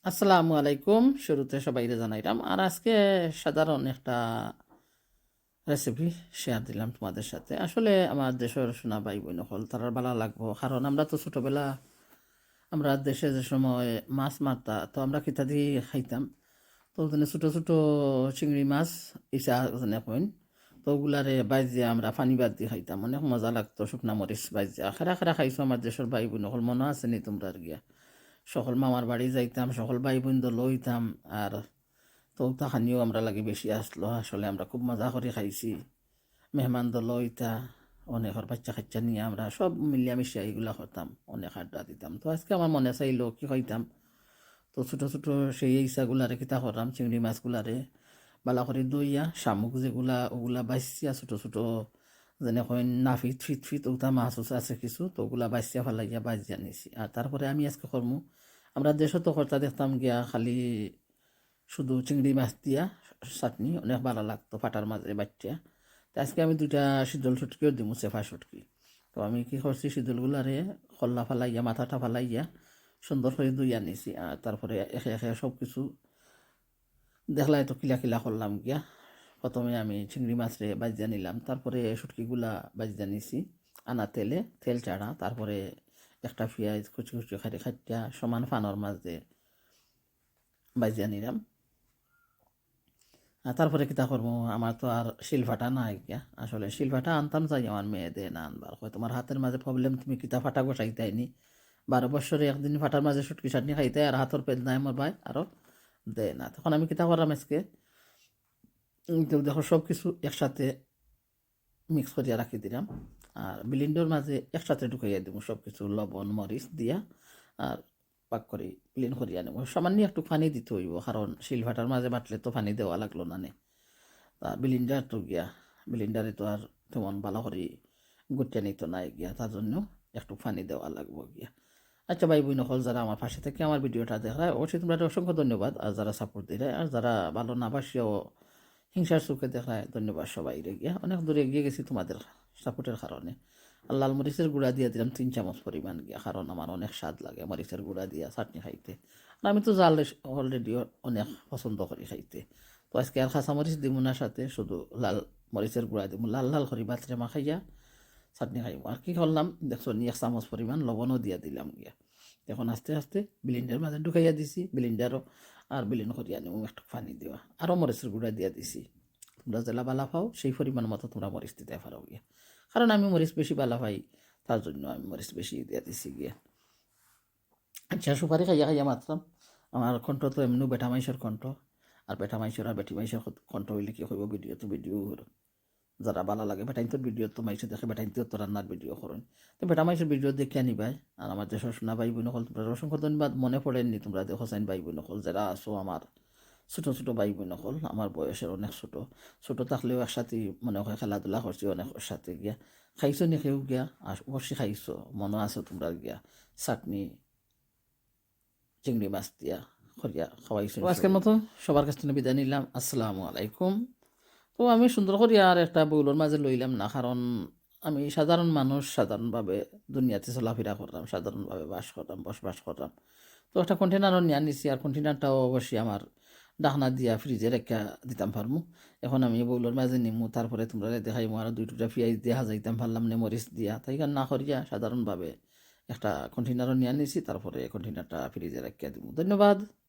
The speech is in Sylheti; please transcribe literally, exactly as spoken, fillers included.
আসসালামু আলাইকুম। শুরুতে সবাইরে জানাইলাম, আর আজকে সাধারণ একটা রেসিপি শেয়ার দিলাম তোমাদের সাথে। আসলে আমার দেশর সোনা ভাই বইন অকল, তারার ভালা লাগবো, কারণ আমরা তো ছোটবেলা আমরা দেশে যে সময় মাছ মারতা, তো আমরা কিতা দি খাইতাম, তো ওখানে ছোট ছোট চিংড়ি মাছ, ইছা যেনে কইন, তো ওগুলারে বাইজিয়া আমরা পানি বাদ দি খাইতাম, অনেক মজা লাগতো। শুকনা মরিচ বাইজিয়া খেরা খেরা খাইছো আমার দেশর ভাই বইন অকল, মনো আছে নি তোমরার গিয়া? সকল মামার বাড়ি যাইতাম, সকল ভাই বইন দল অইতাম, আর তো তা খানিও আমরা লাগি বেশি আসলো। আসলে আমরা খুব মজা করি খাইছি। মেহমান দল অইতা, অনেকর বাচ্চা কাচ্চা নিয়া আমরা সব মিলিয়া মিশিয়া ইগুলা করতাম, অনেক আড্ডা দিতাম। তো আজকে আমার মনে চাইলো কি খাইতাম, তো ছোট ছোট সেই ইছাগুলারে কিতা করলাম, চিংড়ি মাছগুলারে ভালা করি ধইয়া, শামুক যেগুলা, ওগুলা বাইছিয়া ছোট ছোট, যেনে কইন নাফিত, ফিত ফিত, ওটা মাছ উছ আছে কিছু, তো ওগুলা বাইছিয়া ফালাইয়া বাইজিয়া নিছি। আর তারপরে আমি আজকে করমু, আমরা দেশো তো করতা দেখতাম গিয়া খালি শুধু চিংড়ি মাছ দিয়া চাটনি, অনেক ভালা লাগতো ফাটার মাঝে বাইটিয়া। তো আজকে আমি দুইটা শীতল শুটকিও দিমু, চেপা শুটকি। তো আমি কি করছি, শীতলগুলারে খল্লা ফালাইয়া, মাথাটা ফালাইয়া সুন্দর করি ধইয়া নিছি। আর তারপরে একে একে সব কিছু দেখলাই তো কিলা কিলা করলাম গিয়া। প্রথমে আমি চিংড়ি মাছরে বাইজিয়া নিলাম, তারপরে শুটকিগুলা বাইজিয়া নিছি আনা তেলে, তেল ছাড়া। তারপরে একটা পিয়াজ কুচি কুচি করি কাটিয়া সমান পানর মাঝে বাইজিয়া নিলাম। আর তারপরে কিতা করমু, আমার তো আর শিলফাটা নাই গিয়া। আসলে শিলফাটা আনতাম চাই, আমার মেয়ে দেয় না আনবার, কয়, "তোমার হাতের মাঝে প্রবলেম, তুমি কিতা ফাটা ঘষাইতায় নি? বারো বছরে একদিন ফাটার মাঝে শুটকি চাটনি খাইতায়, আর হাতর পেজ নাই আমার ভাই, আরো দেয় না।" তখন আমি কিতা করলাম আজকে, উম, তো দেখো সব কিছু একসাথে মিক্স করিয়া রাখি দিলাম। আর ব্লেন্ডর মাঝে একসাথে ঢুকাইয়া দিমু সব কিছু, লবণ মরিচ দিয়া আর পাক করি ব্লেন্ড করিয়া নিমু। সামান্য একটু পানি দিতে অইবো, কারণ শিলফাটার মাঝে বাটলে তো পানি দেওয়া লাগলো না নে। তা ব্লেন্ডার তো গিয়া, ব্লেন্ডারে তো আর তেমন ভালা করি গুটিয়া নিতো নায় গিয়া, তার জন্য একটু পানি দেওয়া লাগবো গিয়া। আচ্ছা ভাই বইন অকল, যারা আমার পাশে থাকি আমার ভিডিওটা দেখরায়, অবশ্যই তোমরারে অসংখ্য ধন্যবাদ। আর যারা সাপোর্ট দিরায়, আর যারা ভালো না বাসিয়াও হিংসার চোখে দেখরায়, ধন্যবাদ সবাইরে গিয়া। অনেক দূরে এগিয়ে গেছি তোমাদের সাপোর্টের কারণে। আর লাল মরিচের গুঁড়া দিয়া দিলাম তিন চামচ পরিমাণ গিয়া, কারণ আমার অনেক স্বাদ লাগে মরিচের গুঁড়া দিয়া চাটনি খাইতে। আর আমি তো ঝাল অলরেডি অনেক পছন্দ করি খাইতে। তো আজকে আর কাঁচা মরিচ দিমু না সাথে, শুধু লাল মরিচের গুঁড়া দিমু, লাল লাল করি ভাতরে মাখাইয়া চাটনি খাইমু। আর কি করলাম দেখছো নি, এক চামচ পরিমাণ লবণও দিয়া দিলাম গিয়া। এখন আস্তে আস্তে ব্লেন্ডার মাঝে ঢুকাইয়া দিছি, ব্লেন্ডারও আর ব্লেন্ড করিয়া নিমু একটু পানি দেওয়া, আরও মরিচের গুঁড়া দিয়া দিছি। তোমরা যেলা ভালা পাও সেই পরিমাণ মতো তোমরা মরিচ দিতে পারো গিয়া, কারণ আমি মরিচ বেশি ভালা পাই, তার জন্য আমি মরিচ বেশি দিয়া দিছি গিয়া। আচ্ছা, সুপারি খাইয়া খাইয়া মাতলাম, আমার কণ্ঠ তো এমনিও বেটা মাইনষর কণ্ঠ, আর বেটা মাইনষর আর বেটি মাইনষর কত-, কণ্ঠ অইলে কি কইবো, ভিডিও তো ভিডিও। যারা ভালা লাগে, বেটাইন্তর ভিডিও তো মাইনষে দেখে, বেটাইন্তে তো রান্নার ভিডিও করইন। তো বেটা মাইনষর ভিডিও দেখিয়া নিবায়। আর আমার দেশর সোনা ভাই বইন অকল, তোমরারে অসংখ্য ধন্যবাদ। মনে পড়ের নি তোমরা দেখো চাইন ভাই বইন অকল, যারা আছো আমার ছোট ছোট ভাই বইন অকল, আমার বয়সের অনেক ছোট, ছোট থাকলেও একসাথে মনে হয় খেলাধুলা করছি অনেক সাথে গিয়া। খাইছো নি কেউ গিয়া? আর অবশ্যই খাইছো, মনো আছে তোমরার গিয়া চাটনি চিংড়ি মাছ দিয়া করিয়া খাওয়াইছো। তো আজকের মতো সবার কাছ থেকে বিদায় নিলাম। আসসালামু আলাইকুম। তো আমি সুন্দর করিয়া আর একটা বাউলর মাঝে লইলাম না, কারণ আমি সাধারণ মানুষ, সাধারণভাবে দুনিয়াতে চলাফেরা করলাম, সাধারণভাবে বাস করলাম, বসবাস করলাম। তো একটা কন্টেনারও নিয়া নিছি, আর কন্টেনারটাও অবশ্যই আমার ঢাকনা দিয়া ফ্রিজে রাখিয়া দিতাম পারমু। এখন আমি বাউলর মাঝে নিমু, তারপরে তোমরারে দেখাইমু। আরো দুই টুকরা পিয়াজ দিয়া হাজাইতাম পারলাম নে মরিচ দিয়া, তাই না করিয়া সাধারণভাবে একটা কন্টেনারও নিয়া নিছি, তারপরে কন্টেনারটা ফ্রিজে রাখিয়া দিমু। ধন্যবাদ।